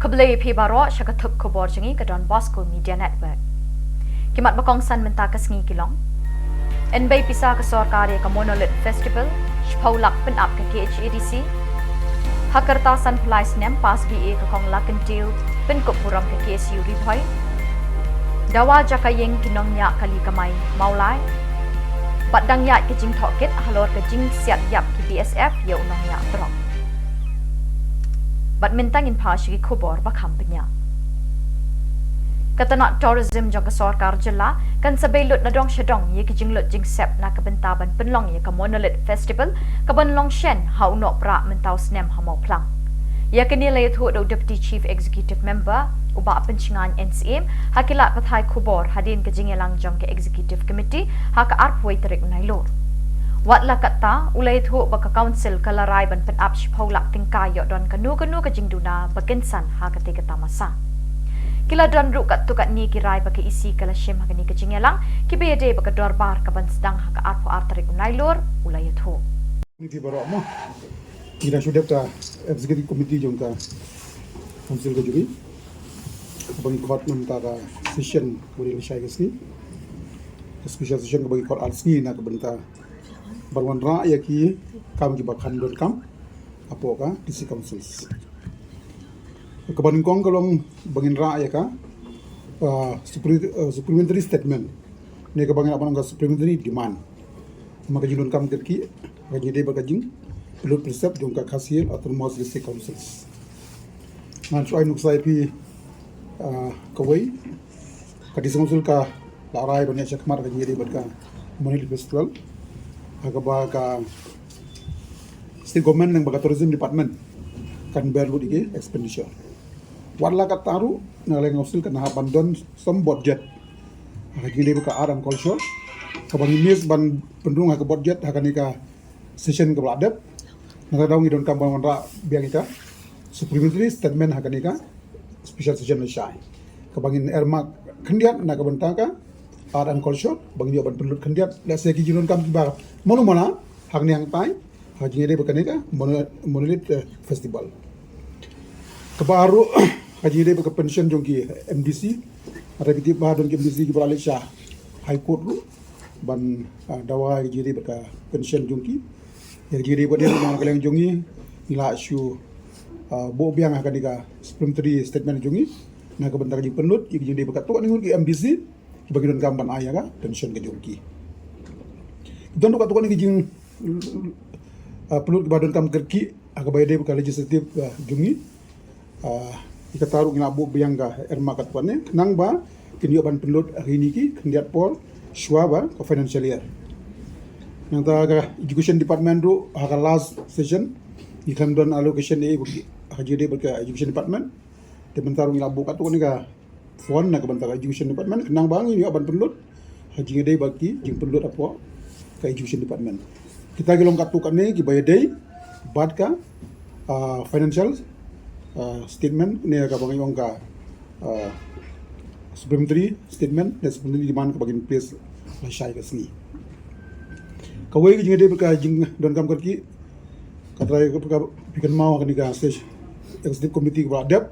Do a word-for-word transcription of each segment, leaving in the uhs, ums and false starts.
Khublei phi baroh sha ka thup khubor jong ngi ka Don Bosco Media Network. Ki mat ba kongsan mynta ka sngi ki long: Yn bei pisa ka sorkar ïa ka Monolith Festival, shiphew lak pynap ka K H A D C. Ha ka rta san phew lai snem pass B A ka Kong Lakentiew, pynkup burom ka K S U Ri Bhoi. Dawa jaka ïing ki nongñiah kali kamai Mawlai. Bad dang ïaid ka jingtohkit halor ka jingsiat ïap ki B S F ïa u nongñiah drok. Bad mynta ngin phai sha ki khubor ba kham bniah. Ka tnat tourism jong ka sorkar jylla kan sa bei lut na dong sha dong ïa ki jinglut jingsep na ka bynta ban pynlong ïa ka Monolith Festival kaban long shen ha u Nohprah mynta u snem ha Mawphlang. Ïa kane la ïathuh da u Deputy Chief Executive Member u Bah Pynshngaiñ N C M ha ki lad pathai khubor hadien ka jingïalang jong ka Executive Committee ha ka arphew wei tarik u Nailur. Wat la katta, u la ïathuh ba ka Council ka la rai ban pynap shiphew lak tyngka ïoh don kano kano ka jingduna ba kynsan ha katei ka tamasa. Ki la don ruh katto katne ki rai ba ka E C ka la shim ha kane ka jingïalang, kiba ïadei bad ka dorbar kaban sdang ha ka arphew ar tarik u Nailur, u la ïathuh. Ngi phi baroh mo, ngi dang shu dep ka Executive Committee jong ka Council ka jong ngi, kaba ngi khot mynta ka session ba dei lashai ka sngi. Ka special session kaba ngi khot ar sngi na ka bynta ban wanrah ïa ki kam kiba kham donkam hapoh ka District Councils. Kaba nyngkong ka long ba ngin rah ïa ka, ah, supple-, ah, supplementary statement, ne kaba ngi lah ban ong ka supplementary demand. Ma ka jingdonkam kyrkieh ka jingïadei bad ka jingpynlut pynsep jong ka Khasi Hills Autonomous District Councils. Ngan shu ai nuksa ïa phi, ah, kawei, ka District Council ka la rai ban ïaid shakhmat ha ka jingïadei bad ka Monolith Festival, ha kaba ka State Government lyngba ka Tourism Department kan ber lut ïa ki expenditure. Wat la katta ruh, na ka liang ka Council kan hap ban don some budget ha ka jingïadei bad ka Art and Culture, kaba ngi miss ban pynrung ha ka budget ha kane ka session kaba la dep. Nangta daw ngi donkam ban wanrah biang ïa ka supplementary statement ha kane ka special session lashai, kaba ngin earmark khyndiat na ka bynta ka Art and Culture, ba ngin ïoh ban pynlut khyndiat, lehse ki jingdonkam kiba mano mano ha kane hangtai ha ka jingïadei bad kane ka Mono-, Monolith, eh, Festival. Kaba ar ruh ha ka jingïadei bad ka pension jong ki M D C. Hynrei phi tip ba don ki M D C kiba la leit sha High Court ruh ban, ah, dawa ïa ka jingïadei bad ka pension jong ki. Ïa ka jingïadei bad ïa ka, na ka liang jong ngi, ngi la shu, ah, buh biang ha kane ka supplementary statement jong ngi na ka bynta ka jingpynlut ïa ka jingïadei bad katto katne ngut ki M D C kiba ngi donkam ban ai ïa ka pension ka jong ki. Don ruh katto katne ki jing, ah, pynlut kiba donkam kyrkieh ha kaba ïadei bad ka legislative, ah, jong ngi. Ah, ïa kata ruh ngi la buh biang ka earmark katto katne, khnang ba kin ïoh ban pynlut ha kine ki khyndiat por shuwa ba ka financial year. Nangta ka Education Department ruh ha ka last session ngi khlem don allocation ei ei ha ka jingïadei bad ka Education Department. Te mynta ruh ngi la buh katto katne ka fund na ka bynta ka Education Department, khnang ba ngin ïoh ban pynlut ha ka jingïadei bad ki jingpynlut hapoh ka Education Department. Kita ki long katto katne kiba ïadei bad ka, ah, financial, ah, statement ne kaba ngi ong ka, ah, supplementary statement ne supplementary demand kaba ngin place lashai ka sngi. Kawei ka jingïadei bad ka jingdonkam kyrkieh, ka trai ka, ka, phi kynmaw ha kane ka session Executive Committee kaba la dep,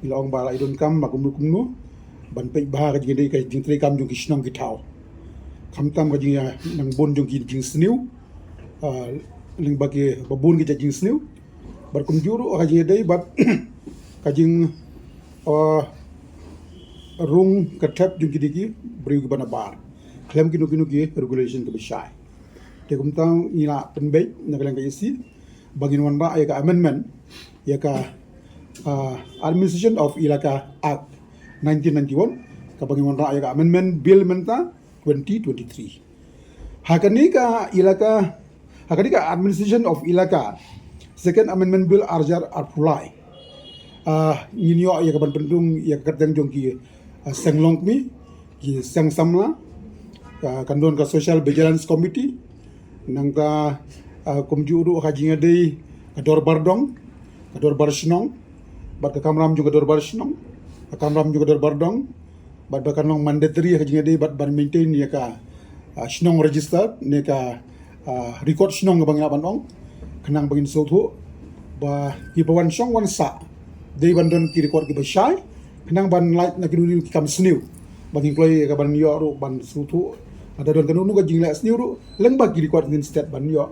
ngi la ong ba la ïa donkam ba kumno kumno ban peit bha ka jingïadei ka jingtrei kam jong ki shnong ki thaw. Khamtam ka jingïa nang bun jong ki jingsniew, ah, lyngba kiba bun ki jait jingsniew. Bad kumjuh ruh ha ka jingïadei bad ka jing, ah, rung kyrthep jong kine ki briew kiba nabar khlem kino kino ki regulation kiba shai. Te kumta ngi la pynbeit na ka liang ka E C ba ngin wanrah ïa ka amendment ïa ka, ah, Administration of Elaka Act nineteen ninety-one, kaba ngin wanrah ïa ka amendment bill mynta twenty twenty-three. Ha kane ka elaka, ha kane ka Administration of Elaka, Second Amendment Bill ar hajar arphew lai. Ah, ngin ïoh ïa ka ban pynrung ïa ka kyrteng jong ki, ah, seng longkmie, ki seng samla, ah, kan don ka Social Vigilance Committee, nangta, ah, kumjuh ruh ha ka jingïadei ka dorbar dong, ka dorbar shnong, bad ka kamram jong ka dorbar shnong, ka kamram jong ka dorbar dong, bad ba kan long mandatory ha ka jingïadei bad ban maintain ïa ka, ah, shnong register ne ka, ah, record shnong kaba ngi lah ban ong, khnang ba ngin sngewthuh ba kiba wan shong wan sah Dei ban don ki record kiba shai, khnang ban lait na kino kino ki kam sniew. Ban ngin kloi ka ban ïoh ruh ban sngewthuh. Lada don kano kano ka jingleh sniew ruh, lyngba ki record ngin stet ban ïoh,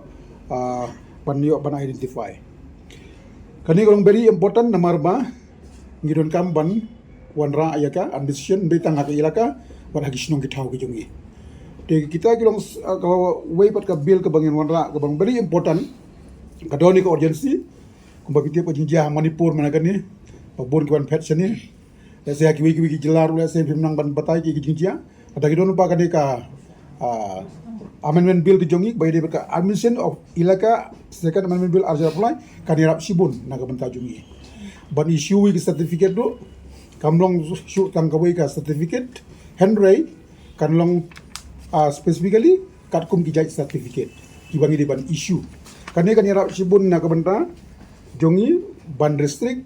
ah, ban ïoh ban identify. Kane ka long very important namar ba ngi donkam ban wanrah ïa ka admission, ym dei tang ha ka elaka, bad ha ki shnong ki thaw ki jong ngi. Te kita ki long s-, ah, kawei pat ka bill kaba ngin wanrah kaba long very important. Ka don ïa ka urgency, kumba phi tip ka jingjia ha Manipur mynta kane, ba bun ki wan phet shane. Lehse ha kiwei kiwei ki jylla ruh lehse phim nang ban batai ki, ki jingjia. Lada ki don ba kane ka, ah, amendment bill ka jong ngi, ba ïadei bad ka admission of elaka, second amendment bill ar hajar arphew lai, kan ïarap shibun na ka bynta jong ngi. Ban issue ïa ki certificate ruh, kam long shuh tang kawei ka certificate, hynrei kan long, ah, specifically katkum ki jait certificate kiba ngi dei ban issue. Kane kan ïarap shibun na ka bynta jong ngi ban restrict,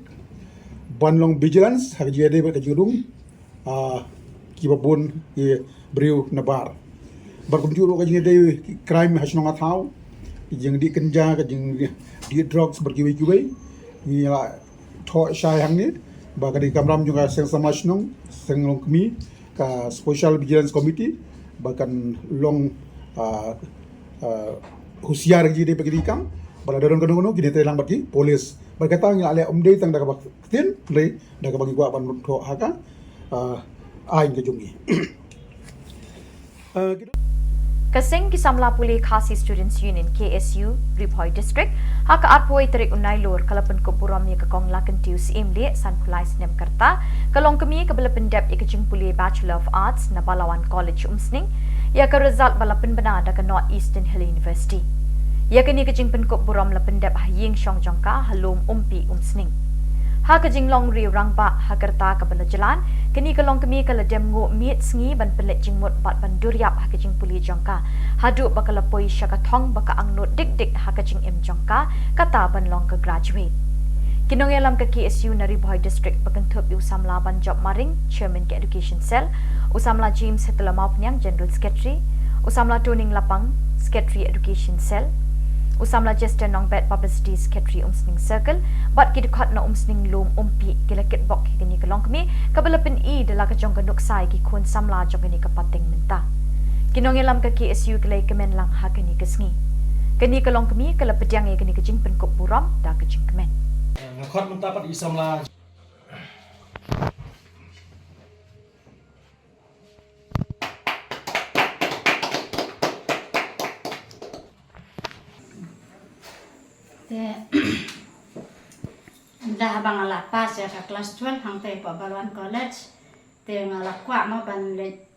ban long vigilance ha ka jingïadei bad ka jingrung, ah, kiba bun ki briew nabar. Bad kumjuh ruh ka jingïadei ki crime ha shnong ha thaw, ki jingdih kynja, ka jingdih drugs bad kiwei kiwei. Ngi la thoh shai hangne ba ka dei ka kamram jong ka seng samla shnong, seng longkmie, ka Special Vigilance Committee, ba kan long, ah, ah, husiar ki dei ba ki dei kam, ba lada don kano kano kin ïatreilang bad ki police. Bad kata ngi la leh ym dei tang da kaba ktien, hynrei da kaba ngi kwah ban thoh ha ka, ah, aiñ ka jong ngi. Ah, ki Ka seng ki samla pule Khasi Students Union, K S U, Ri Bhoi District, ha ka arphew tarik u Nailur ka la pynkup burom ïa ka Kong Lakynti Syiem Lieh, sanphew lai snem ka rta, ka longkmie kaba la pyndep ïa ka jingpule Bachelor of Arts na Balawan College Umsning, ïa ka result ba la pynbna da ka North Eastern Hill University. Ïa kane ka jingpynkup burom la pyndep ha ïing shong jong ka ha Lum Umpi Umsning. Ha ka jinglong riew rangbah ha ka rta kaba la jlan, kane ka longkmie ka la dem nguh miet sngi ban pynleit jingmut bad ban dur ïap ha ka jingpule jong ka, haduh ba ka la poi sha ka thong ba ka angnud dik dik ha ka jingim jong ka, kata ban long ka graduate. Ki nongïalam ka K S U na Ri Bhoi District ba kynthup ïa u samla Banjop Maring, Chairman ka Education Cell, u samla James Hetala Mawphniang, General Secretary, u samla Toning Lapang, Secretary Education Cell, u samla Jester Nongbet, Publicity Secretary Umsning Circle, bad ki dkhot na Umsning Lum Umpi ki la kitbok ïa kane ka longkmie kaba la pyni da la ka jong ka nuksa ïa ki khun samla jong kane ka pateng mynta. Ki nongïalam ka K S U ki la ïakmen lang ha kane ka sngi. Kane ka longkmie ka la pdiang ïa kane ka jingpynkup burom da ka jingkmen. Nga khot mynta pat i samla. Te, ynda haba nga la pass ïa ka class twelve hangtei hapoh Balawan College, te nga la kwah mo ban leit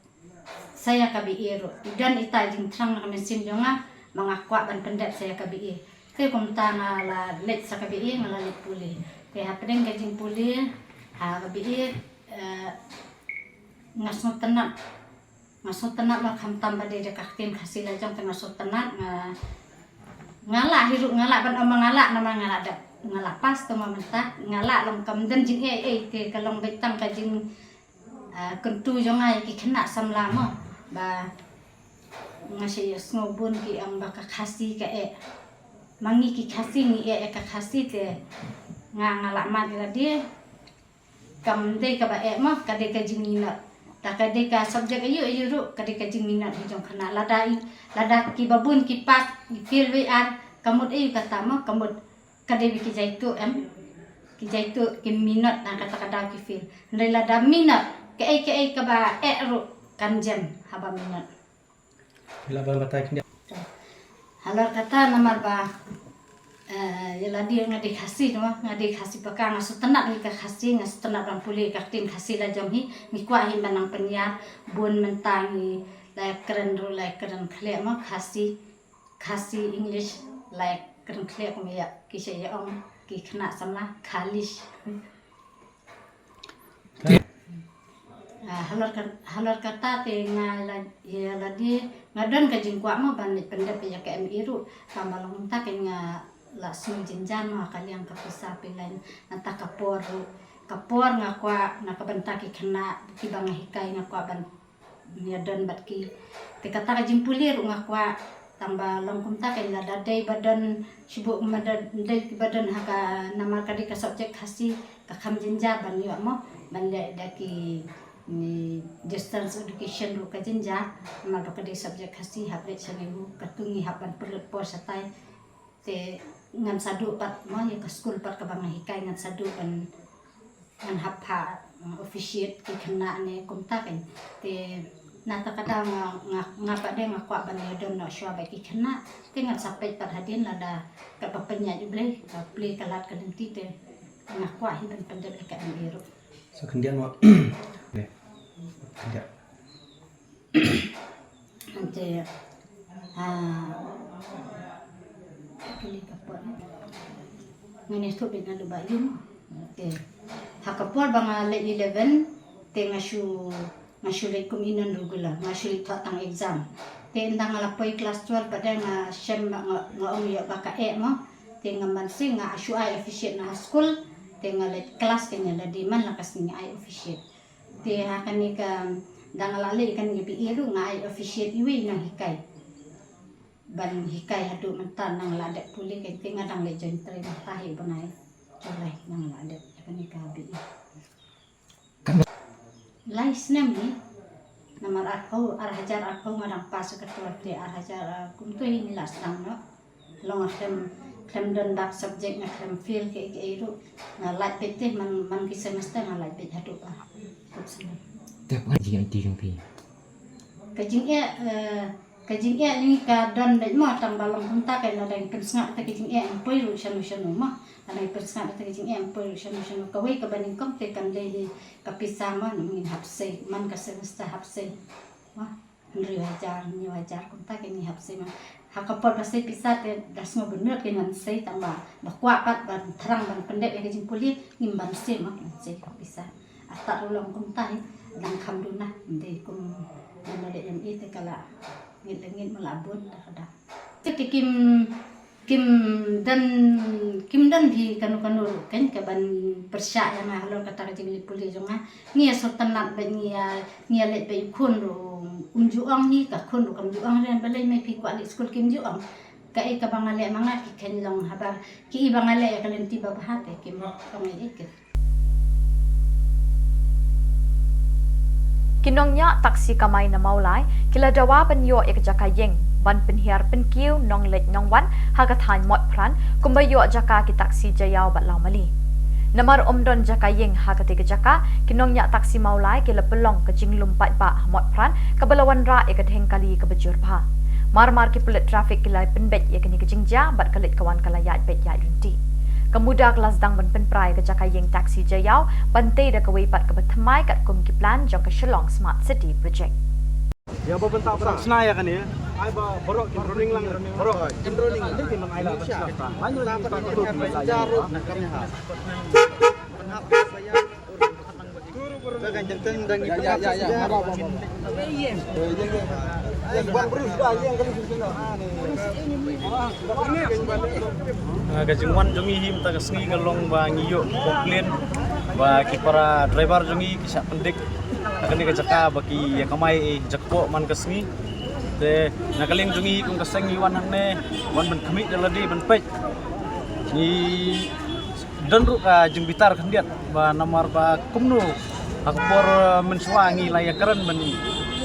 sa ïa ka B A ruh. Don ita i jingthrang na ka mynsiem jong nga, ma nga kwah ban pyndep sa ïa ka B A. Te kumta nga la leit sa ka B A, nga la leit pule. Te hapdeng ka jingpule ha ka B A, eh, nga sngewtynnat. Nga sngewtynnat, la khamtam ba dei da ka ktien Khasi la jong te nga sngewtynnat, nga, nga lah hi ruh, nga lah ban ong ma nga lah, namar nga lah dep, nga lah pass te ma mynta, nga lah long, kam don jingeh ei ei, te ka long beit tang ka jing, ah, kyntu jong nga ïa ki khynnah samla mo, ba nga shu ïohsngew bun ki ong ba ka Khasi ka eh. Ma ngi ki Khasi ngi eh ïa ka Khasi te nga, nga lah mad ïa lade. Kam dei kaba eh mo, ka dei ka jingminot. Te ka dei ka subject aïu aïu ruh, ka dei ka jingminot hi jong khynnah. Lada i, lada kiba bun ki pass, ki fail wei ar, ka mut aïu kata mo, ka mut ka dei ba ki jaituh em. Ki jaituh, ki minot na kata ka daw ki fail. Hynrei lada minot, kaei kaei kaba eh ruh kan jem haba minot. Phi lah ban batai khyndiat. Halor kata namar ba, eh, ïa lade nga dei Khasi, namar nga dei Khasi paka, nga sngewtynnat ïa ka Khasi, nga sngewtynnat ban pule ka ktien Khasi la jong hi, ngi kwah hi ban nang pynïar, bun mynta ngi la ïakren ruh, la ïakren khleh mo, Khasi, Khasi English, la ïakren khleh kum ïa ki sha ïa ong ki khynnah samla Khalish. Ah, halor ka, halor kata te nga la, ïa lade, nga don ka jingkwah mo ban leit pyndep ïa ka M A ruh, tangba long mynta kein nga la sngew jynjar mo ha ka liang ka pisa phi lait, nangta ka por ruh, ka por nga kwah na ka bynta ki khynnah kiba nga hikai nga kwah ban ïa don bad ki. Te kata ka jingpule ruh nga kwah Tang ba long kumta ka, lada dei ba don shibun, ma da dei ba don ha ka, namar ka dei ka subject Khasi, ka kham jynjar ban ïoh mo, ban leh da ki, ni, distance education ruh ka jynjar. Namar ba ka dei subject Khasi, hap leit sha Nehru, katto ngi hap ban pynlut por shatai. Te ngan sa duh pat mo ïa ka skul pat kaba nga hikai, ngan sa duh ban, ngan hap ha, uh, officiate ki khynnah ne kumta kan. Te na kata ka daw nga, nga, nga pat de nga kwah ban ïadon noh shuwa bad ki khynnah. Te ngan sa peit pat hadien lada katba pynïaid U Blei, ka plie ka lad ka lynti, te nga kwah hi ban pyndep ïa ka M A ruh. Sa khyndiat mo. Khyndiat. Ante, ah, kali ka por. Ngan ïathuh beit na lu ba ïum. Te ha ka por ba nga leh eleven, te nga shu, nga shu leit kum i non regular, nga shu leit thoh tang exam. Te ynda nga la poi class twelve pat de nga shem ba nga, nga ong ïoh ba ka eh mo. Te nga man si nga shu ai officiate na ha skul. Te nga leit class, te nga la dei man la ka sngi nga ai officiate. Te ha kane ka, da nga la leh kane ka B A ruh nga ai officiate iwei i nonghikai ban hikai haduh mynta. Nga la dep pule ka, te nga dang leh join train mynta hi, ban ai July nga la dep kane ka B A. Lai snem hi. Namar arphew, ar hajar arphew nga dang pass ka twelve, te ar hajar, ah, kumto hi ngi la sdang noh. Long nga khlem, khlem don dak subject, nga khlem fail kaei kaei ruh. Nga lait beit te man, man ki semester nga lait beit haduh, ah, top snem. Te ka jingeh jong phi? Ka jingeh, eh, ka jingeh ngi ka don beit mo, tang ba long kumta ka, lada ngi pynsngap te ka jingeh ngi poi ruh shano shano mo. Lada ngi pynsngap te ka jingeh ngi poi ruh shano shano. Kawei kaba nyngkong te kan dei hi ka pisa mo, ngin hap sei, man ka semester hap sei mo. Hynriew hajar, hynñiew hajar, kumta kein ngi hap sei mo. Ha ka por ba sei pisa te da sngewbha kein ban sei, tang ba, ba kwah pat ban thrang ban pyndep ïa ka jingpule, ngim ban sei mo, ban sei ka pisa. Artat ruh long kumta hi, dang kham duna, ym dei kum ngan leh M A te ka la ngit la ngit, ma la bun da ka da. Te ki kim, kim don, kim don hi kano kano ruh kein kaban pyrshah ïa nga halor kata ka jingleh pule jong nga. Ngi ïa sngewtynnat bad ngi ïa, ngi ïa leit bad i khun ruh um ju ong hi, ka khun ruh kam ju ong hi, balei me phi kwah leit skul, kim ju ong. Kaei kaba nga leh ma nga ki kheiñ long, haba ki i ba nga leh ïa ka lynti ba bha te kim ong ei ei. Ki nongñiah taxi kamai na Mawlai ki la dawa ban ïoh ïa ka jaka ïeng ban pynhiar pynkiew nongleit nongwan ha ka thaiñ Motphran, kumba ïoh jaka ki taxi Jaïaw bad Lawmali. Namar ym don jaka ïeng ha katei ka jaka, ki nongñiah taxi Mawlai ki la pynlong ka jinglum paidbah ha Motphran, kaba la wanrah ïa ka dheng kali kaba jur bha. Mar mar ki pulit traffic ki la pynbeit ïa kane ka jingjia bad ka leit ka wan ka la ïaid beit ïaid lynti. Ka MUDA ka la sdang ban pynpra ïa ka jaka ïeng taxi Jaïaw ban tei da kawei pat kaba thymmai katkum ki plan jong ka Shillong Smart City Project. Ïa ba bynta ba sna ïa kane. Ai ba baroh kin running lang, baroh kin running lang. Kin ai la ba sna. Ai ba sna. Ah, ka jingwan jong ngi hi mynta ka sngi ka long ba ngi ïoh complain ba ki para driver jong ngi ki shah pyndik ha kane ka jaka ba ki ïa kamai, eh, jakpoh man ka sngi. Te na ka liang jong ngi kum ka seng ngi wan hangne wan ban khmih da lade ban peit. Ngi don ruh ka jingbitar khyndiat ba namar ba kumno ha ka por, eh, mynshuwa ngi la ïakren ban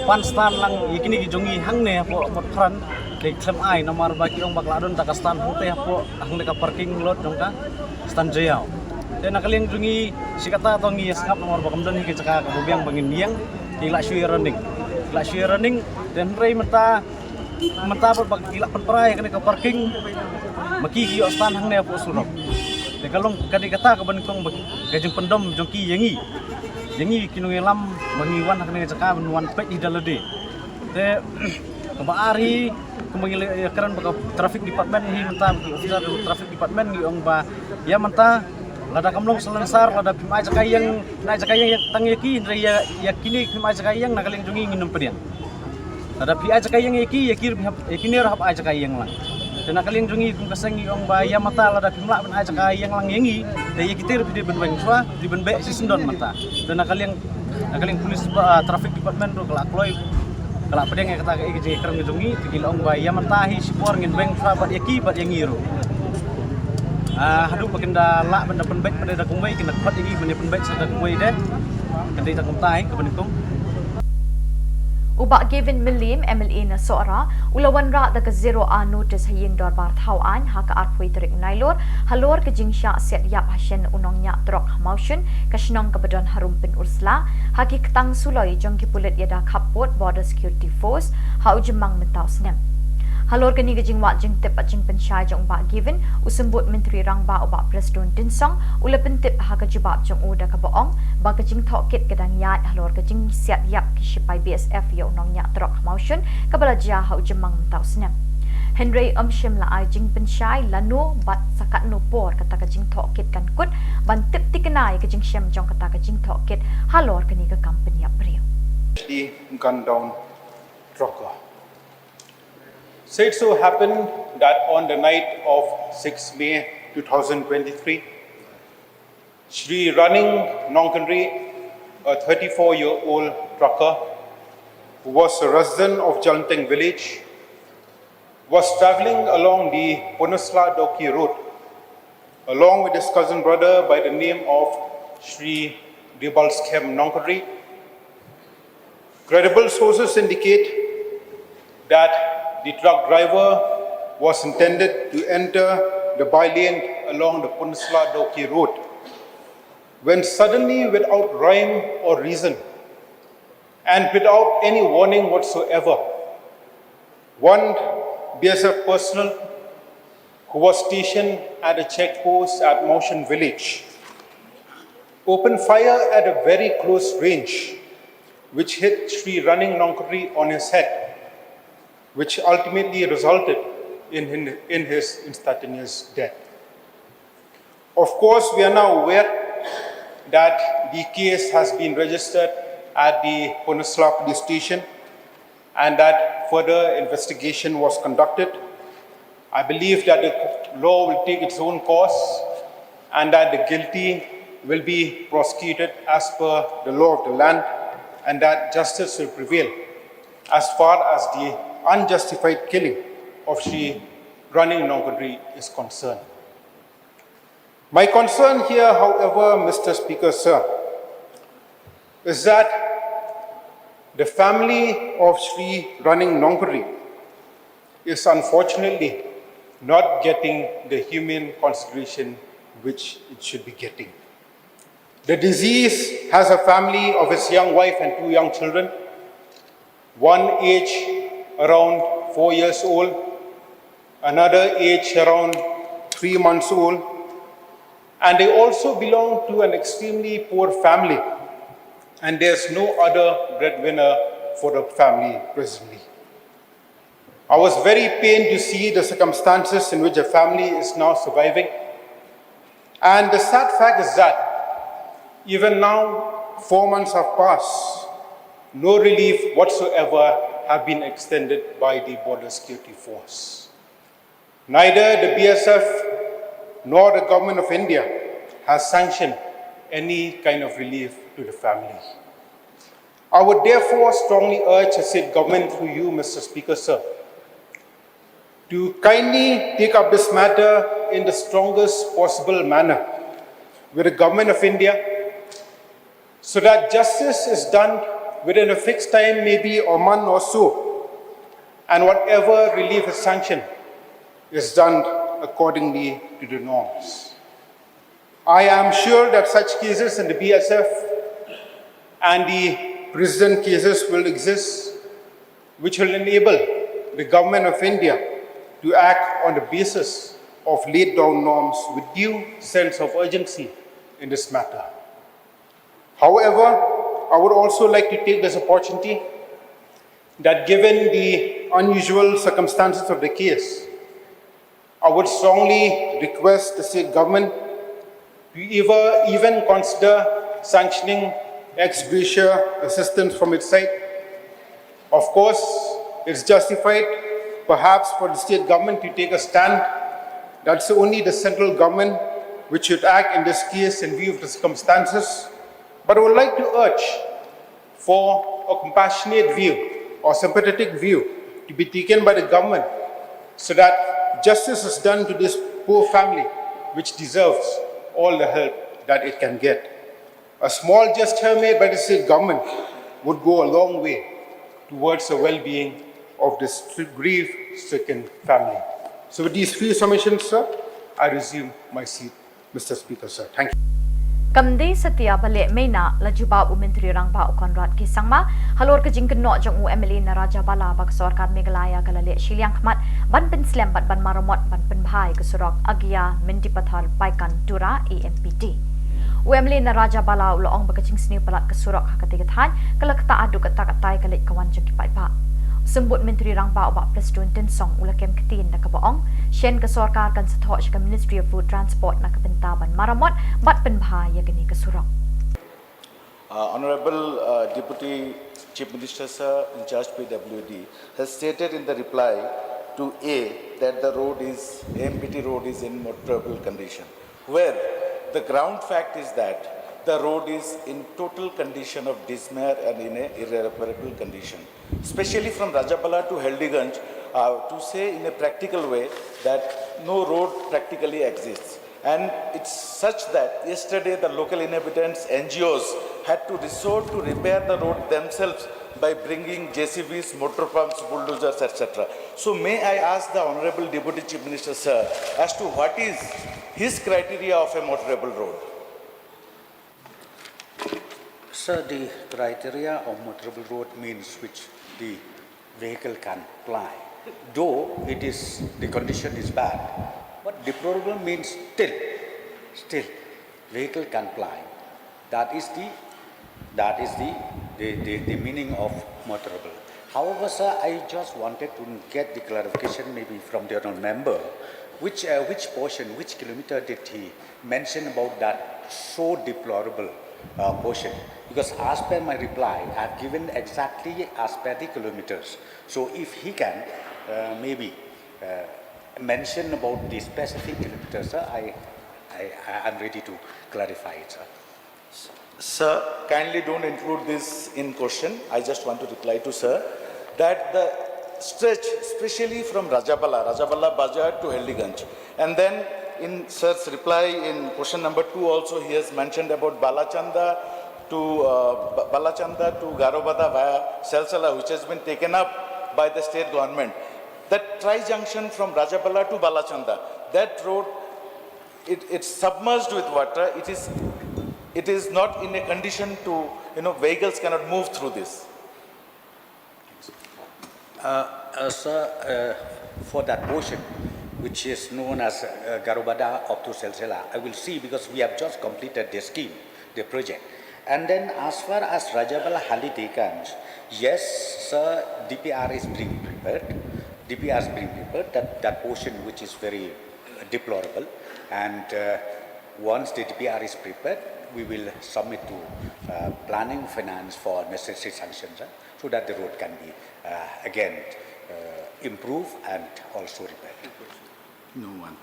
pan stand lang ïa kine ki jong ngi hangne hapoh Motphran, te khlem ai namar ba ki ong ba ka la don ta ka stand hangte hapoh hangne ka parking lot jong ka stand Jaïaw. Te na ka liang jong ngi shi katta to ngi ïa sngap namar ba kam don hi ka jaka kaba biang ba ngin ïeng, ki la shu ïa running, ki la shu ïa running. Te hynrei mynta mynta pat ba ki la pynpra ïa kane ka parking, ma ki ki ïoh stand hangne hapoh surok. Te ka long ka dei kata kaba nyngkong ba ka jingpyndom jong ki ïa ngi, ïa ngi ki nongïalam ba ngi wan ha kane ka jaka ban wan peit hi da lade. Te kaba ar hi, kumba ngi la ïakren bad ka traffic department hi mynta, bad ki officer traffic department ngi ong ba ïa mynta lada kam long salonsar, lada phim ai jaka ïeng, phim ai jaka ïeng tang ïa ki, hynrei ïa, ïa kine phim ai jaka ïeng, na ka liang jong ngi ngin ym pdiang. Lada phi ai jaka ïeng ïa ki, ïa ki ruh hap, ïa kine ruh hap ai jaka ïeng lang. Te na ka liang jong ngi kum ka seng ngi ong ba ïa mynta lada phim lah ban ai jaka ïeng lang ïa ngi, te ïa kita ruh phi dei ban weng shuwa, phi dei ban beh shisyndon mynta. Te na ka liang, na ka liang police ba, ah, traffic department ruh ka la kloi Ka la pdiang ïa kata ka, ïa ka jingïakren ka jong ngi, te ki la ong ba ïa mynta hi shipor ngin weng shuwa bad ïa ki bad ïa ngi ruh. Ah, haduh ba kin da lah ban da pynbeit pat da kumwei, kin da khot ïa ngi ban da pynbeit sa da kumwei de. Ka dei tang kumta hi, kaba nyngkong. U Bah Gavin Mylliem, M L A na Sohra, u la wanrah da ka zero hour notice ha ïing dorbar thaw aiñ ha ka arphew tarik Nailur, halor ka jingshah siat ïap ha shen u nongñiah trok ha Mawshun, ka shnong kaba don harum Pynursla, ha ki ktang suloi jong ki pulit ïada khappud Border Security Force, ha u Jymmang mynta u snem. Halor kane ka jingwad jingtip bad jingpynshai jong u Bah Gavin, u Symbud Myntri Rangbah u Bah Prestone Tynsong, u la pyntip ha ka jubab jong u da kaba ong ba ka jingtohkit ka dang ïaid halor ka jingsiat ïap ki shipai B S F ïa u nongñiah trok ha Mawshun, kaba la jia ha u Jymmang mynta u snem. Hynrei um shym la ai jingpynshai lano bad sa katno por kata ka jingtohkit kan kut, ban tip thikna ïa ka jingshem jong kata ka jingtohkit halor kane ka kam pynïap briew. Actually gunned down trucker. So it so happened that on the night of sixth May two thousand twenty-three, Shri Running Nongkynrih, a thirty-four-year-old trucker who was a resident of Jalnteng village, was traveling along the Pynursla Dawki road along with his cousin brother by the name of Shri Dibal Skhem Nongkynrih. Credible sources indicate that the truck driver was intended to enter the bylane along the Pynursla Dawki road, when suddenly, without rhyme or reason, and without any warning whatsoever, one B S F personnel who was stationed at a check post at Mawshun village opened fire at a very close range, which hit Shri Running Nongkynrih on his head, which ultimately resulted in, in, in his instantaneous death. Of course, we are now aware that the case has been registered at the Pynursla Police Station and that further investigation was conducted. I believe that the law will take its own course and that the guilty will be prosecuted as per the law of the land and that justice will prevail as far as the unjustified killing of Shri Running Nongkynrih is concerned. My concern here, however, Mister Speaker, sir, is that the family of Shri Running Nongkynrih is unfortunately not getting the humane consideration which it should be getting. The deceased has a family of his young wife and two young children, one age around four years old, another age around three months old, and they also belong to an extremely poor family, and there's no other breadwinner for the family presently. I was very pained to see the circumstances in which the family is now surviving. And the sad fact is that even now, four months have passed, no relief whatsoever have been extended by the Border Security Force. Neither the B S F nor the Government of India has sanctioned any kind of relief to the family. I would therefore strongly urge the state government through you, Mister Speaker, sir, to kindly take up this matter in the strongest possible manner with the Government of India so that justice is done within a fixed time, maybe a month or so, and whatever relief is sanctioned is done accordingly to the norms. I am sure that such cases in the B S F and the precedent cases will exist, which will enable the Government of India to act on the basis of laid down norms with due sense of urgency in this matter. However, I would also like to take this opportunity that given the unusual circumstances of the case, I would strongly request the state government to ever even consider sanctioning ex gratia assistance from its side. Of course, it's justified perhaps for the state government to take a stand that it's only the central government which should act in this case in view of the circumstances. But I would like to urge for a compassionate view or sympathetic view to be taken by the government so that justice is done to this poor family, which deserves all the help that it can get. A small gesture made by the state government would go a long way towards the well-being of this grief-stricken family. So with these few submissions, sir, I resume my seat, Mister Speaker, sir. Thank you. Kam dei satia ba leh mynta la jubab u Myntri Rangbah u Conrad K Sangma halor ka jingkynnoh jong u MLA na Rajabala ba ka sorkar Meghalaya ka la leh shiliang khmat ban pynslem bad ban maramot ban pynbha ïa ka surok Agia Mendipathar Paikan Tura A M P T. U MLA na Rajabala u la ong ba ka jingsniew palat ka surok ha katei ka thaiñ ka la ktah haduh katta katta ïa ka leit ka wan jong ki paidbah. U Symbud Myntri Rangbah u Bah Prestone Tynsong u la kem ktien da kaba ong shen ka sorkar kan sa thoh sha ka Ministry of Road Transport na ka bynta ban maramot bad pynbha ïa kane ka surok. Uh, Honorable uh, Deputy Chief Minister Sir in charge P W D has stated in the reply to A that the road is, A M P T road is in motorable condition, where the ground fact is that the road is in total condition of disrepair and in a irreparable condition. Especially from Rajabala to Hildiganj, uh, to say in a practical way that no road practically exists. And it's such that yesterday the local inhabitants, N G Os, had to resort to repair the road themselves by bringing J C Bs, motor pumps, bulldozers, et cetera. So may I ask the Honorable Deputy Chief Minister, sir, as to what is his criteria of a motorable road? Sir, the criteria of motorable road means which the vehicle can ply. Though it is, the condition is bad, but deplorable means still, still vehicle can ply. That is the, that is the, the, the, the meaning of motorable. However, sir, I just wanted to get the clarification maybe from the honourable member, which, uh, which portion, which kilometre did he mention about that so deplorable uh, portion? Because as per my reply, I have given exactly as per the kilometres. So if he can uh, maybe uh, mention about the specific kilometres, sir, I, I, I am ready to clarify it, sir. Sir, kindly don't include this in question. I just want to reply to sir that the stretch, especially from Rajabala, Rajabala Bazar to Hildiganj, and then in sir's reply in question number two also, he has mentioned about Balachanda to uh, Ba- Balachanda to Garobada via Salsala, which has been taken up by the state government. That tri-junction from Rajabala to Balachanda, that road, it, it's submerged with water. It is, it is not in a condition to, you know, vehicles cannot move through this. Uh, uh, sir, uh, for that portion, which is known as uh, Garobada up to Salsala, I will see because we have just completed the scheme, the project. And then as far as Rajabala Hildiganj, yes, sir, D P R is being prepared. D P R is being prepared, that, that portion which is very uh, deplorable. And uh, once the D P R is prepared, we will submit to uh, planning finance for necessary sanctions, uh, so that the road can be uh, again uh, improved and also repaired. No one.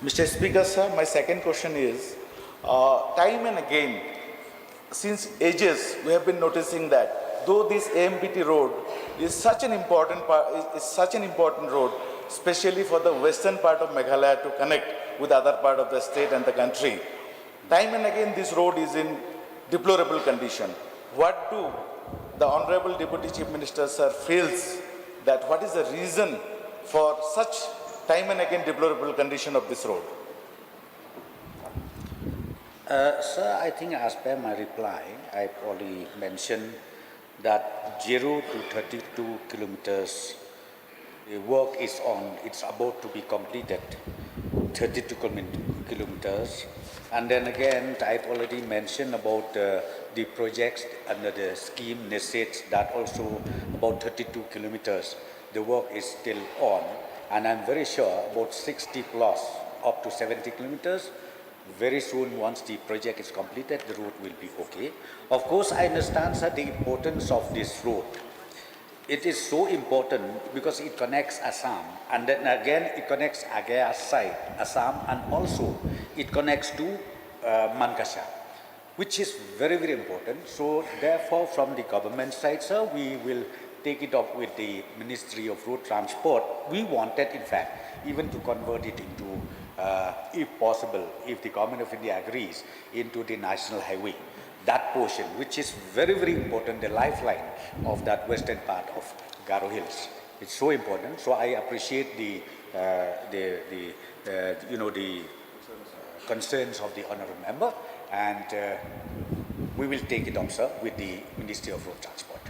Mister Speaker, sir, my second question is, uh, time and again, since ages, we have been noticing that though this A M P T road is such an important part, is, is such an important road, especially for the western part of Meghalaya to connect with other part of the state and the country, time and again this road is in deplorable condition. What do the Honorable Deputy Chief Minister, sir, feels that what is the reason for such time and again deplorable condition of this road? Uh, sir, I think as per my reply, I probably mentioned that zero to thirty-two kilometers the work is on, it's about to be completed, thirty-two kilomet- kilometers. And then again, I've already mentioned about uh, the projects under the scheme NESAIDS, that also about thirty-two kilometers. The work is still on, and I'm very sure about sixty plus, up to seventy kilometers. Very soon, once the project is completed, the road will be okay. Of course, I understand, sir, the importance of this road. It is so important because it connects Assam, and then again it connects Agia side, Assam, and also it connects to uh, Mankashar. which is very, very important. So therefore, from the government side, sir, we will take it up with the Ministry of Road Transport. We wanted, in fact, even to convert it into, uh, if possible, if the Government of India agrees, into the national highway. That portion, which is very, very important, the lifeline of that western part of Garo Hills. It's so important. So I appreciate the, uh, the, the, uh, you know, the concerns of the honorable member, and, uh, we will take it up, sir, with the Ministry of Road Transport.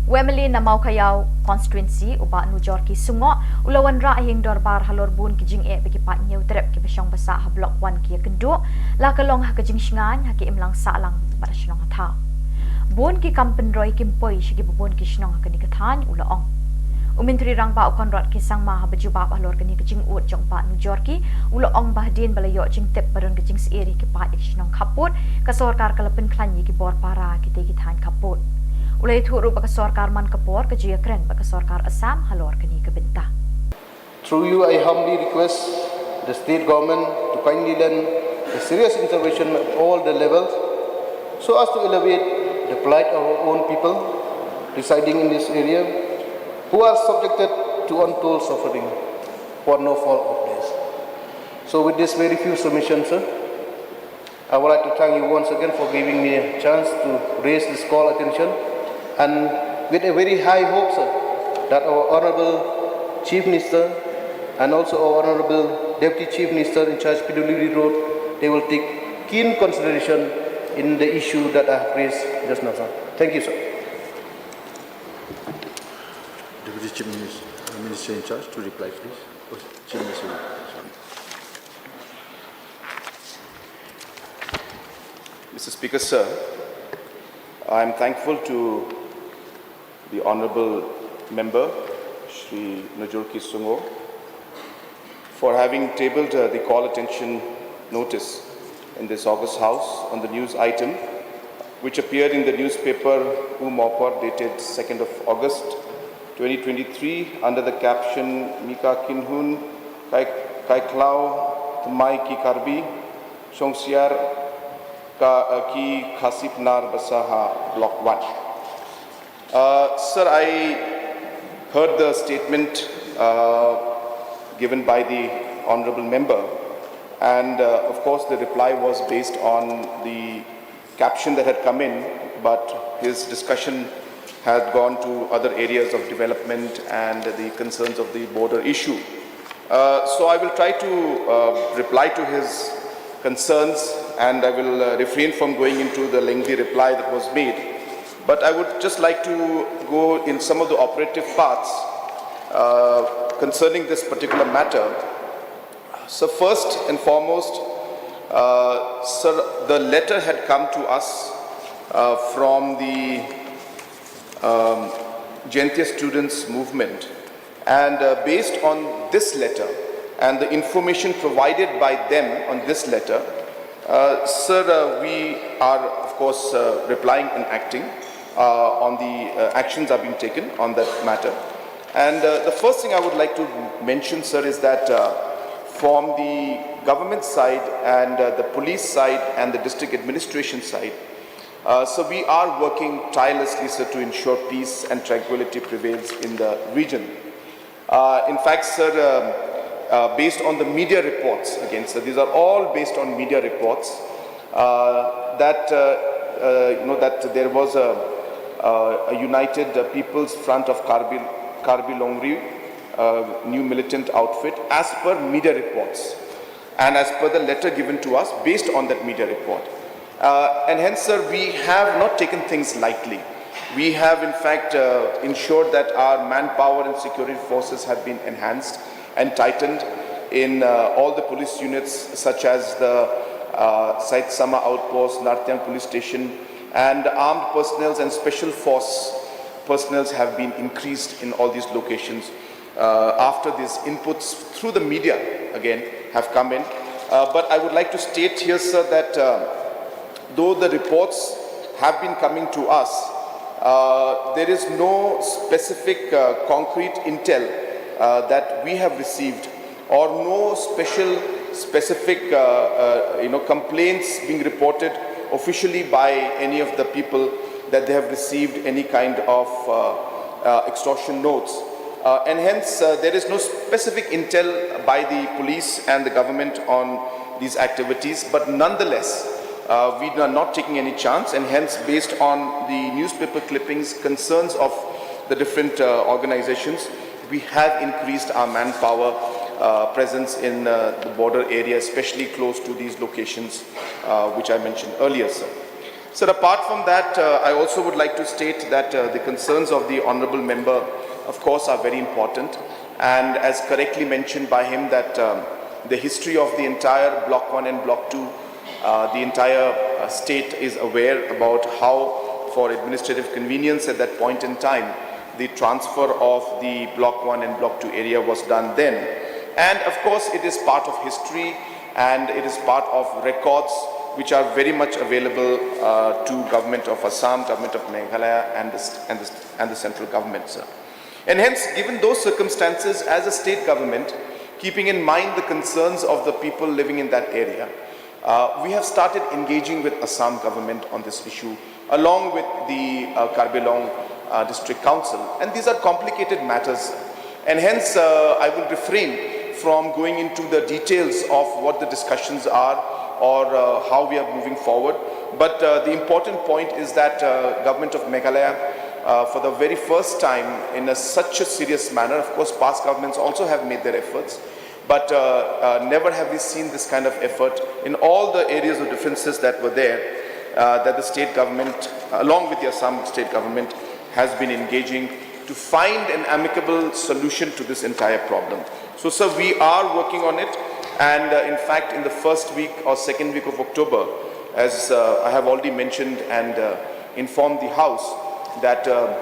U MLA na Mawkaiaw constituency, u Bah Nujorki Sungoh, u la wanrah ha ïing dorbar halor bun ki jingeh ba ki paid Hynñiewtrep kiba shong ba sah ha Block One ki ïakynduh, la ka long ha ka jingshngaiñ ha ki imlang sahlang bad ha shnong ha thaw. Bun ki kam pynroi kim poi sha kiba bun ki shnong ha kane ka thaiñ, u la ong. U Myntri Rangbah u Conrad K Sangma haba jubab halor kane ka jingud jong u Bah Nujorki, u la ong ba hadien ba la ïoh jingtip ba don ka jingsheptieng ki paid ïa ki shnong khappud, ka sorkar ka la pynkhlaiñ ïa ki bor para kitei ki thaiñ khappud. U la ïathuh ruh ba ka sorkar man ka por ka ju ïakren bad ka sorkar Assam halor kane ka bynta. Through you, I humbly request the state government to kindly lend a serious intervention at all the levels so as to elevate the plight of our own people residing in this area who are subjected to untold suffering for no fault of theirs. So with this very few submissions, sir, I would like to thank you once again for giving me a chance to raise this call attention, and with a very high hope, sir, that our Honorable Chief Minister and also our Honorable Deputy Chief Minister in charge P W D Road, they will take keen consideration in the issue that I have raised just now, sir. Thank you, sir. Deputy Chief Minister, uh, Minister in charge to reply, please. Oh, Chief Minister. Sorry. Mister Speaker, sir, I am thankful to the Honorable Member, Shri Nujorki Sungoh, for having tabled uh, the call attention notice in this August House on the news item, which appeared in the newspaper U Mawkor, dated second of August twenty twenty-three, under the caption Mika Kinhun Kai- Kaiklau Tmai Ki Karbi Shongsiar Ka uh, Ki Khasi Pnar Basaha Block One. Uh, sir, I heard the statement uh, given by the Honorable Member, and uh, of course, the reply was based on the caption that had come in, but his discussion had gone to other areas of development and the concerns of the border issue. Uh, so I will try to uh, reply to his concerns, and I will uh, refrain from going into the lengthy reply that was made. But I would just like to go in some of the operative parts uh, concerning this particular matter. So first and foremost, uh, sir, the letter had come to us uh, from the um, Jaintia Students Movement, and uh, based on this letter and the information provided by them on this letter, uh, sir, uh, we are of course uh, replying and acting uh, on the uh, actions are being taken on that matter. And uh, the first thing I would like to mention, sir, is that uh, from the government side and uh, the police side and the district administration side, uh, so we are working tirelessly, sir, to ensure peace and tranquility prevails in the region. Uh, in fact, sir, um, uh, based on the media reports, again, sir, these are all based on media reports, uh, that uh, uh, you know that there was a, uh, a United uh, People's Front of Karbi, Karbi Longri uh, new militant outfit, as per media reports and as per the letter given to us based on that media report. Uh, and hence, sir, we have not taken things lightly. We have, in fact, uh, ensured that our manpower and security forces have been enhanced and tightened in uh, all the police units, such as the uh, Saitsama outpost, Nartiang police station, and armed personnel and special force personnel have been increased in all these locations uh, after these inputs through the media again have come in. Uh, but I would like to state here, sir, that uh, though the reports have been coming to us, uh, there is no specific uh, concrete intel uh, that we have received, or no special specific uh, uh, you know complaints being reported officially by any of the people that they have received any kind of uh, uh, extortion notes. Uh, and hence, uh, there is no specific intel by the police and the government on these activities, but nonetheless, uh, we are not taking any chance, and hence, based on the newspaper clippings, concerns of the different uh, organizations, we have increased our manpower uh, presence in uh, the border area, especially close to these locations uh, which I mentioned earlier, sir. Sir, apart from that, uh, I also would like to state that uh, the concerns of the honorable member, of course, are very important. And as correctly mentioned by him, that um, the history of the entire Block one and Block two, uh, the entire uh, state is aware about how, for administrative convenience at that point in time, the transfer of the Block one and Block two area was done then. And of course, it is part of history and it is part of records which are very much available uh, to government of Assam, government of Meghalaya, and the, and the, and the central government, sir. And hence, given those circumstances, as a state government, keeping in mind the concerns of the people living in that area, uh, we have started engaging with Assam government on this issue, along with the uh, Karbi Anglong uh, District Council. And these are complicated matters. And hence, uh, I will refrain from going into the details of what the discussions are or uh, how we are moving forward. But uh, the important point is that uh, government of Meghalaya, uh, for the very first time in a, such a serious manner, of course, past governments also have made their efforts, but uh, uh, never have we seen this kind of effort in all the areas of differences that were there, uh, that the state government, along with the Assam state government, has been engaging to find an amicable solution to this entire problem. So, sir, we are working on it, and uh, in fact, in the first week or second week of October, as uh, I have already mentioned and uh, informed the House, that uh,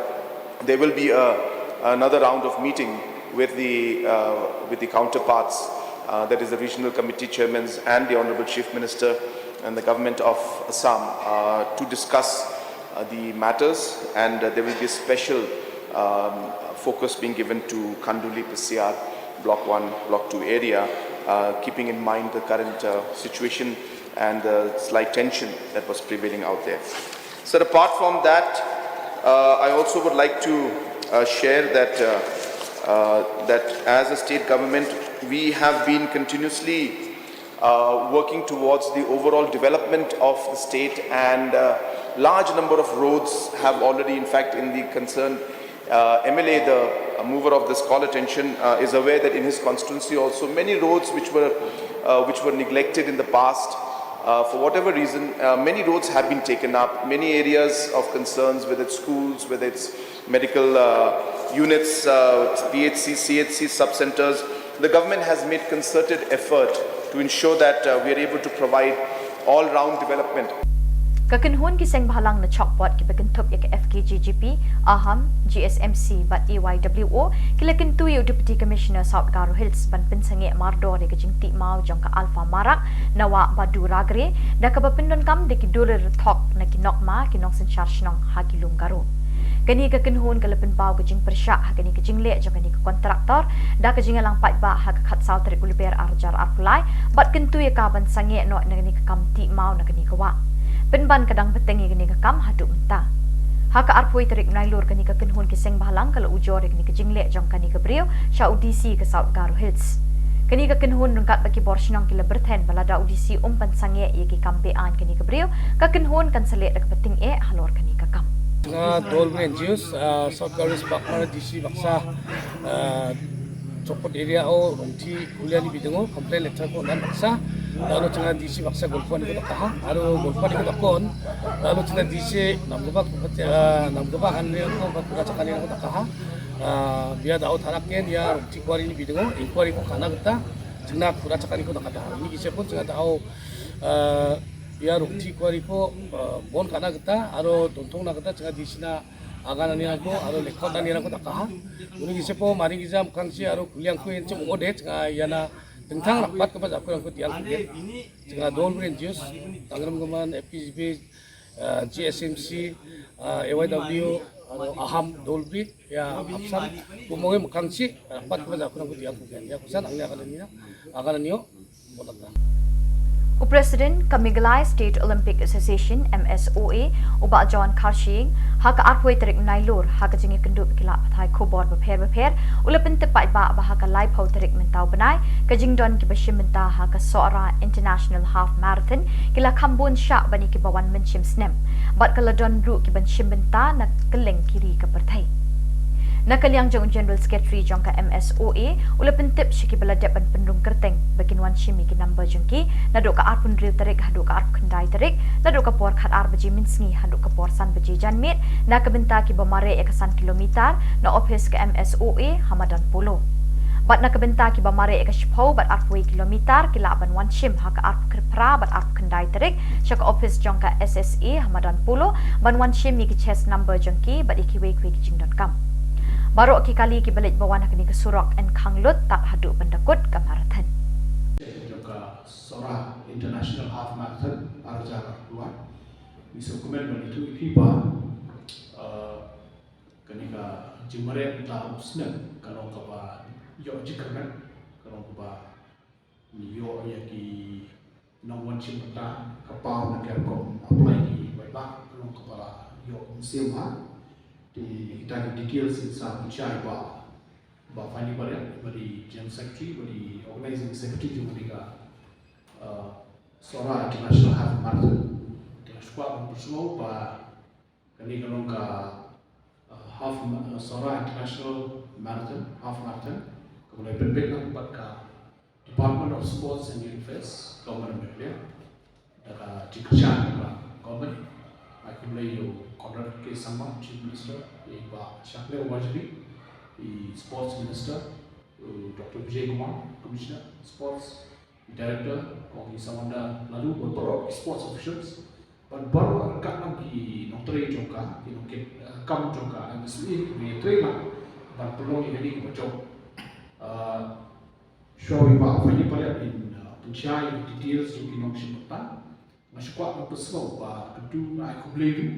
there will be a, another round of meeting with the uh, with the counterparts, uh, that is the regional committee chairmen and the Honorable Chief Minister and the government of Assam, uh, to discuss uh, the matters, and uh, there will be a special um, focus being given to Khanduli Pesiar, Block one, Block two area, uh, keeping in mind the current uh, situation and the slight tension that was prevailing out there. So, apart from that, uh, I also would like to uh, share that uh, uh, that as a state government, we have been continuously uh, working towards the overall development of the state, and uh, large number of roads have already, in fact, in the concerned uh, M L A, the uh, mover of this call attention, uh, is aware that in his constituency also many roads which were uh, which were neglected in the past, uh, for whatever reason, uh, many roads have been taken up. Many areas of concerns, whether it's schools, whether it's medical uh, units, uh, P H C, C H C sub-centers, the government has made concerted effort to ensure that uh, we are able to provide all-round development. Ka kynhun ki seng bhalang na chokpot kiba kynthup ïa ka F K J G P, AHAM, G S M C bad A Y W O ki la kyntu ïa u Deputy Commissioner South Garo Hills ban pynsangeh mardor ïa ka jingtih maw jong ka Alpha Marak na Wah Badu Ragre da kaba pyndonkam da ki dulir thok na ki nokma ki nongsynshar shnong ha ki lum Garo. Kane ka kynhun ka la pynpaw ka jingpyrshah ha kane ka jingleh jong kane ka kontraktor da ka jingïalang paidbah ha ka khatsaw tarik u Lber arhajar arphew lai bad kyntu ïa ka ban sangeh noh na kane ka kam tih maw na kane ka wah. Pynban ka dang bteng ïa kane ka kam haduh mynta. Ha ka arphew tarik Nailur kane ka kynhun ki seng bhalang ka la ujor ïa kane ka jingleh jong kane ka briew sha u D C ka South Garo Hills. Kane ka kynhun ryngkat bad ki bor shnong ki la byrthen ba lada u D C um pynsangeh ïa ki kam be-aiñ kane ka briew, ka kynhun kan sa leh da kaba tyngeh halor kane ka kam. Nga Dolbri N G Os, uh, South Garo Hills Park, D C baksa, uh, Chokpot area o Rongthi Kuliani bidingo complain letter ko nan baksa. Lalu changa D C baksa golpon ko takaha. Aro golpon ko takon. Lalu changa D C nam gobak, uh, nam gobak anre ko bakura chakani ko takaha. Uh, bia dao tharak ken ya Rongthi Kuari ni bidingo inquiry ko kana kita. Changa kura chakani ko takata. Ini kise pun changa dao, uh, ya Rongthi Kuari ko, uh, bon kana kita. Aro tontong na kita changa D C na agan ani ko, aro lekot ani ko takaha. Uni kise po mari kisa mukang si aro kuliang ko enche mo det nga yana tengtang rapat kaba jaku ko tiang ko. Nga Dolbri N G Os, Tangram Gaman, F K G P, uh, G S M C, uh, A Y W, aro AHAM Dolbri, ya APSAM, kumongi mukang si rapat kaba jaku ko tiang ko. Ya kusan angya kana ni na, agan ani o. U President ka Meghalaya State Olympic Association, M S O A, u Bah John Kharshiing, ha ka arphew tarik Nailur, ha ka jingïakynduh ki lad pathai khubor bapher bapher, u la pyntip paidbah ba ha ka laiphew tarik mynta u bnai, ka jingdon kiba shim bynta ha ka Sohra International Half Marathon ki la kham bun shah ban ïa kiba wan mynshem snem, bad ka la don ruh kiban shim bynta na kylleng ki ri ka pyrthei. Na ka liang jong u General Secretary jong ka M S O A, u la pyntip sha kiba la dep ban pynrung kyrteng ba kin wan shim ïa ki number jong ki naduh ka arphew hynriew tarik haduh ka arphew khyndai tarik, naduh ka por khatar baje mynsngi haduh ka por san baje janmiet, na ka bynta kiba mareh ïa ka san kilometer, na ophis ka M S O A ha madan Polo. Bad na ka bynta kiba mareh ïa ka shiphew bad arphew kilometer, ki lah ban wan shim ha ka arphew phra bad arphew khyndai tarik sha ka ophis jong ka S S A ha madan Polo ban wan shim ïa ki chest number jong ki bad ïa kiwei kiwei ki jingdonkam. Baroh ki kali kiba leit ba wan ha kane ka surok yn khang lut tad haduh ban da kut ka marathon. Jong ka Sohra International Half Marathon, ar hajar arphew, ngi sngewkmen ban ïathuh ïa phi ba, uh, kane ka jingmareh mynta u snem ka long kaba ïoh jingkyrmen, ka long kaba ïoh ïa ki nongwan shim bynta, ka paw na ka rukom apply ki paidbah, ka long kaba ïoh mynsiem ha. Te kita ki details ngin sa pynshai ba, ba Fani Baria, ba dei General Secretary, ba dei Organizing Secretary jong kane ka, uh, Sohra International Half Marathon. Te nga sngewkwah ban pynsngew ba kane ka long ka, uh, half ma-, uh, Sohra International Marathon, Half Marathon, kaba la pynbeit lang bad ka Department of Sports and Youth Affairs, Government of Meghalaya, da ka jingkyrshan jong ka Government. Ai khublei ïa u Conrad K Sangma, Chief Minister, ïa i Bah Shakliar Warjri, i Sports Minister, u Doctor Vijay Kumar, Commissioner Sports, i Director, Kong i Samanda Ladoo, bad baroh ki sports officials, bad baroh ryngkat lang ki nongtrei jong ka, ki nongkit, eh, kam jong ka M S O A, ki nongtrei lang ban pynlong ïa kane kaba jop. Eh, shuwa ba Fani Baria in, eh, pynshai ïa ki details jong ki nongshim bynta, nga sngewkwah ban pynsngew ba kyntu nga ai khublei ruh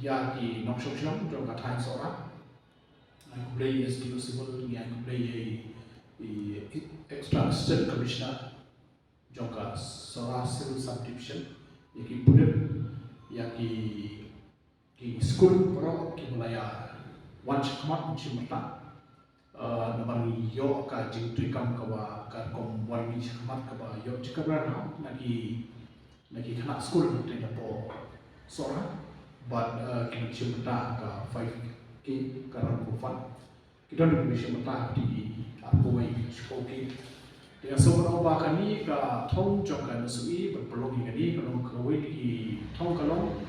ïa ki nongshong shnong jong ka thaiñ Sohra. Ai khublei ïa S D O Civil, ngi ai khublei ïa i, i Extra Assistant Commissioner jong ka Sohra Civil Subdivision, ïa ki pulit, ïa ki, ki skul baroh kiba la ïa wan shakhmat shim bynta. Uh, namar ngi ïoh ka jingtrei kam kaba ka rukom wan mih shakhmat kaba ïoh jingkyrmen na ki, na ki khynnah skul te na pdeng Sohra, bad, uh, ki nongshim bynta ka five K ka run for fun. Ki don ki nongshim bynta ki arphew wei, shiphew K. Te nga sngew ba kane ka thong jong ka M S O A ban pynlong ïa kane ka long kawei na ki thong ka long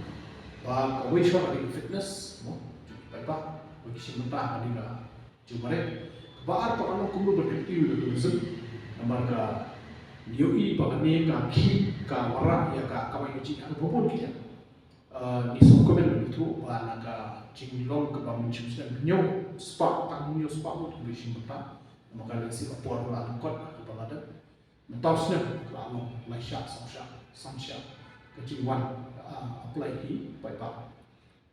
ba kawei shuwa ka dei fitness, mo, jong ki paidbah, ba ki shim bynta kane ka jingmareh. Ba ar pat ka long kumno ban kyntiew ïa ka tourism. Namar ka ngi ïohi ba kane ka khih ka wanrah ïa ka kamai kajih ha kaba bun ki liang. Uh, ngi sngewkmen ban ïathuh ba na ka jinglong kaba mynshem snem hynñiew spah, tang hynñiew spah ngut kiba shim bynta. Namar ka lehse ka por la lyngkot ha kaba la dep. Mynta u snem ka la long lai shah, saw shah, san shah ka jingwan, uh, apply ki paidbah.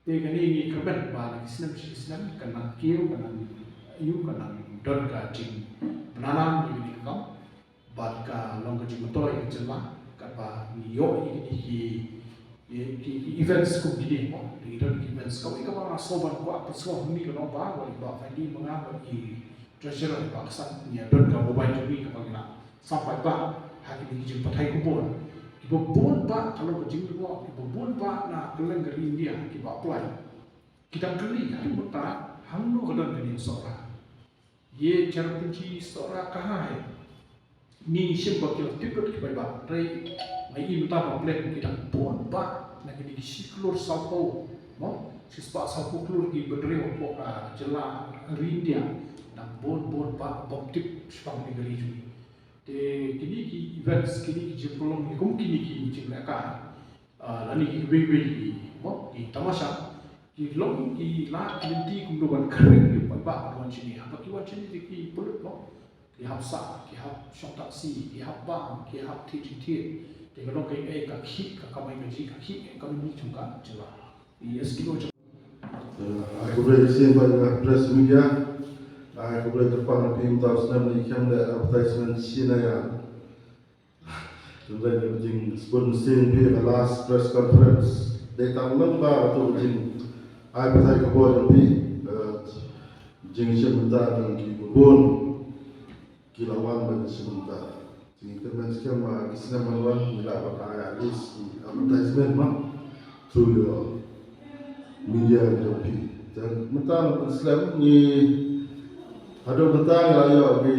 Te kane ngi kyrmen ba na ki snem sha ki snem kan nang kiew, kan nang ïoh, kan nang don ka jingpynpaw ïa kane ka kam. Bad ka long ka jingmyntoi ka jylla katba ngi ïoh ïa kine ki, ki, ki, ki events kum kine, mo. Ngi don ki events kawei kaba nga sngew ban kwah pynsngew hangne ka long ba wat i Bah Fandi ma nga bad i Treasurer Bah Ksan, ngi don ka mobile jong ngi kaba ngi la sam paidbah ha kine ki jingpathai khubor. Kiba bun bah, ka long ka jinglyngngoh, kiba bun bah na kylleng ka ri India kiba apply. Ki dang kylli haduh mynta hangno ka don kane ka Sohra. Ye Cherrapunji Sohra kahan hai? Ngi shim ba ki la tip lut ki paidbah. Hynrei nga i mynta ba pynlong ki dang bun bah na kine ki shi klur sawphew, mo, shi spah sawphew klur ki bynriew hapoh ka jylla ri India. Dang bun bun bah bym tip shaphang kane ka ri jong ngi. Te kine ki events, kine ki jingpynlong, kum kine ki jinglehkai, ah, lane kiwei kiwei ki, mo, ki tamasha, ki long ki lad ki lynti kumno ban khring ïa u paidbah ban wan shane. Haba ki wan shane te ki pynlut, mo, ki hap sah, ki hap shong taxi, ki hap bam, ki hap thied jingthied. Te ka long kaei, ka khih ka kamai kajih, ka khih ka economy jong ka jylla. I S D O jong, eh, ai khublei shisien ba ïa press media. Ai khublei kyrpang ïa phi, mynta u snem ngi khlem leh advertisement shisien ïa. Tang ka jingspun mynsiem phi ka last press conference. Dei tang lyngba kato ka jingai pathai khubor jong phi, eh, jingshim bynta jong ki babun ki la wan ban shim bynta. Te ngi kyrmen skhem ba ki snem ban wan ngi lah ban ai at least ki advertisement ma through your media jong phi. Te mynta na pynslem ngi, haduh mynta ngi la ïoh ki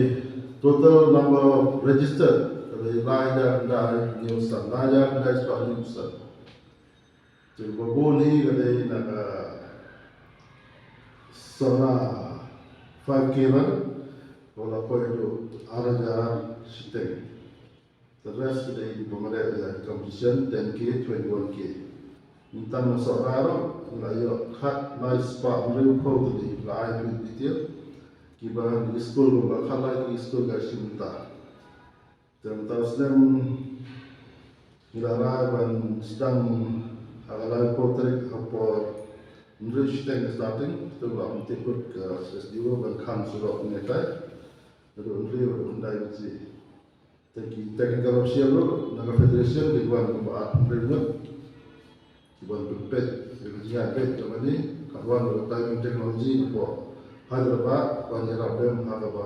total number of registered ka dei lai hajar khyndai hynñiew san, lai hajar khyndai spah hynñiew san. Te kaba bun hi ka dei na ka Sohra five K run, kaba la poi haduh ar hajar shiteng. The rest ka dei kiba mareh ïa ka competition ten K, twenty-one K. Ngi tang na Sohra ruh ngi la ïoh khatlai spah hynriewphew tylli, la ai phi detail. Kiba ngi skul ruh ba khatlai tylli skul ka shim bynta. Te mynta u snem ngi la rai ban sdang ha ka laiphew tarik ha por hynriew shiteng ka starting. Te ba mynta kut ka S D O ban khang surok ne tai. Naduh hynriew haduh khyndai baje. Te ki technical official ruh na ka federation ki wan kumba arphew hynriew ngut. Ki wan pynpeit ïa ka jingïaid beit jong kane, ka wan da ka timing technology hapoh Hyderabad, wan ïarap lem ha kaba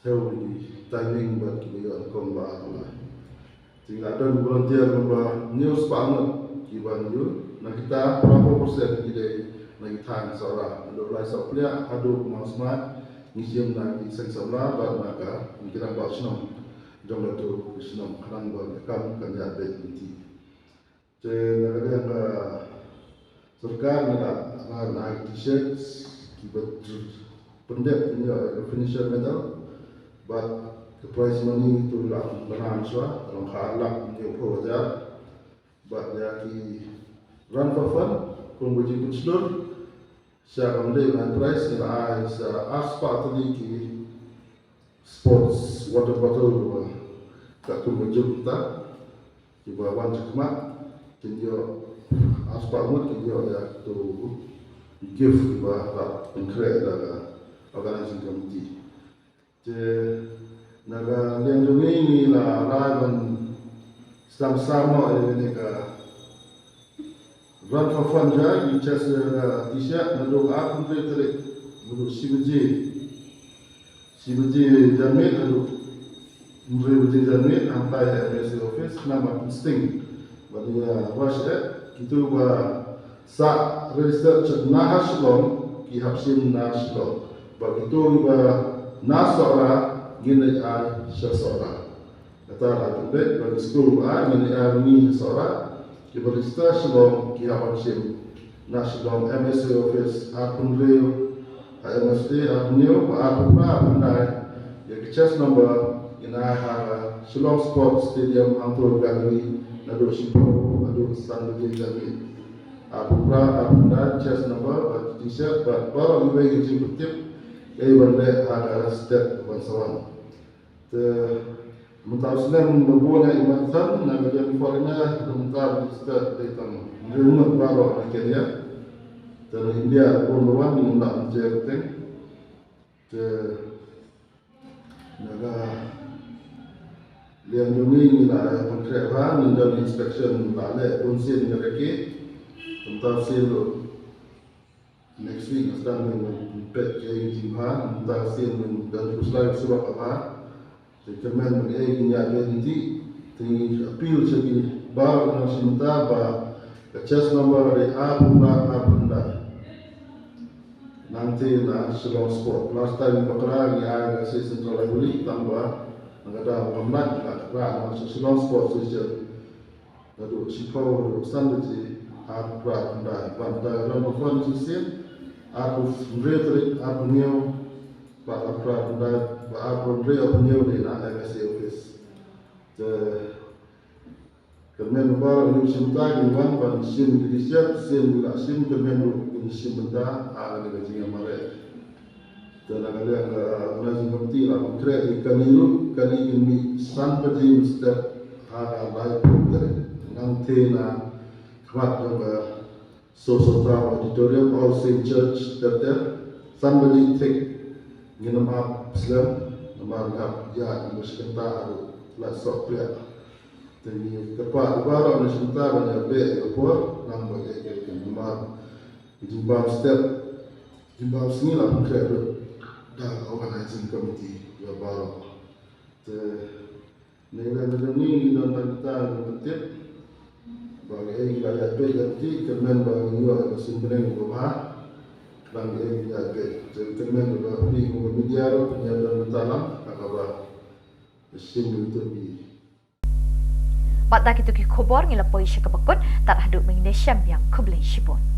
thew ïa ki timing bad kiba ïoh nyngkong ba ar phew lai. Te ngi la don volunteer kumba hynñiew spah ngut ki ban ïoh, na kita phra phew percent ki dei na ki thaiñ Sohra, naduh Lai Sohpliah haduh Mawsmai. Ngi shim na ki seng samla bad na ka, na ki rangbah shnong jong kato ka shnong khnang ba ka kam kan ïaid beit lynti. Te na ka liang ka sorkar ngi la rai ban ai T-shirt kiba pyndep ïa ka finisher medal bad ka prize money to la pynbna shuwa, ka long khatar lak hynñiewphew hajar. Bad ïa ki run for fun kum ka jingpynshlur, sha kam dei ban ai prize ngi la ai sa ar spah tylli ki sports water bottle, kiba katkum ka juk mynta, kiba wan shakhmat kin ïoh, ar spah ngut kin ïoh ïa kato gift kiba la pynkhreh da ka organizing committee. Te na ka liang jong ngi ngi la rai ban sdang sam noh ïa kane ka run for fun jong ngi, chest, eh, T-shirt naduh arphew hynriew tarik, naduh shi baje, shi baje janmiet haduh hynriew baje janmiet, hangtai ha M S A office, namar pynsting ba ngi, eh, rush eh, kito ba sah register na ha Shillong ki hap shim na Shillong, bad kito kiba na Sohra ngin leit ai sha Sohra. Kata la pynbeit ba ki skul ba ngin ïa ngi ha Sohra, kiba register Shillong ki hap ban shim na Shillong M S A office, arphew hynriew ha M S A, arphew hynñiew bad arphew phra, arphew khyndai ïa ka chest number ngin ai ha ka Shillong Sports Stadium, hangto gallery, naduh shiphew haduh san baje janmiet. Arphew phra, arphew khyndai chest number bad T-shirt bad baroh kiwei ki jingpyntip kaei ban leh ha ka step ban sa wan. Te mynta u snem ba bun ïa i marathon na ka liang foreigner, mynta ba register dei tang hynriew ngut baroh na Kenya. Te na India bun ba wan, ngim lah ban jer teng. Te na ka liang jong ngi ngi la ïa pynkhreh bha, ngi don inspection la leh bun sien ïa ka ki. Mynta sien ruh next week nga sdang ban peit kaei ka jingbha, mynta sien ban don pyrshah surok kaba. Te kyrmen ba kaei kin ïaid beit lynti. Te ngi appeal sha ki baroh ki nongshim bynta ba ka chest number ka dei arphew phra, arphew khyndai. Nangta na Shillong Sport. Last time ba kra ngi ai ka sha Central Library, tang ba na ka daw ba kam lah, ngi la kra na Shillong Sport Station. Naduh shiphew haduh san baje, arphew phra, arphew khyndai. Bad da run for fun shisien, arphew hynriew tarik, arphew hynñiew, bad arphew phra, arphew khyndai, bad arphew hynriew, arphew hynñiew dei na M S A office. Te kyrmen ba baroh ki nongshim bynta kin wan ban shim ki T-shirt, sien ki la shim, kyrmen ruh kin shim bynta ha kane ka jingïamareh. Te na ka liang ka organizing committee la pynkhreh ïa kane ruh, kane kin mih san baje mynstep ha ka laiphew tarik. Nangta na khmat jong ka Sosota Auditorium, All Saint Church, Ter Ter, san baje thik. Ngin ym ap slem namar ngi hap ïaid ïa ka shi kynta haduh Laisohpliah. Te ngi kyrpad ïa baroh na shynta ban ïa beh ïa ka por, nang ba ïa ka, ka jingbam, ka jingbam step, jingbam sngi la pynkhreh lut da ka organizing committee ïa baroh. Te ne la na ni ni don tang kita ngi pyntip ba ngi ïa beh ïa ti kyrmen ba ngi ïa ka sum bneng ba ba ba ngi ïa beh. Te kyrmen ba phi kum ka media ruh phi ïa don bynta lang ka ba shim ïa tu phi. Bad da kito ki khubor ngi la poi sha kaba kut, tad haduh mynne shem biang, khublei shibun.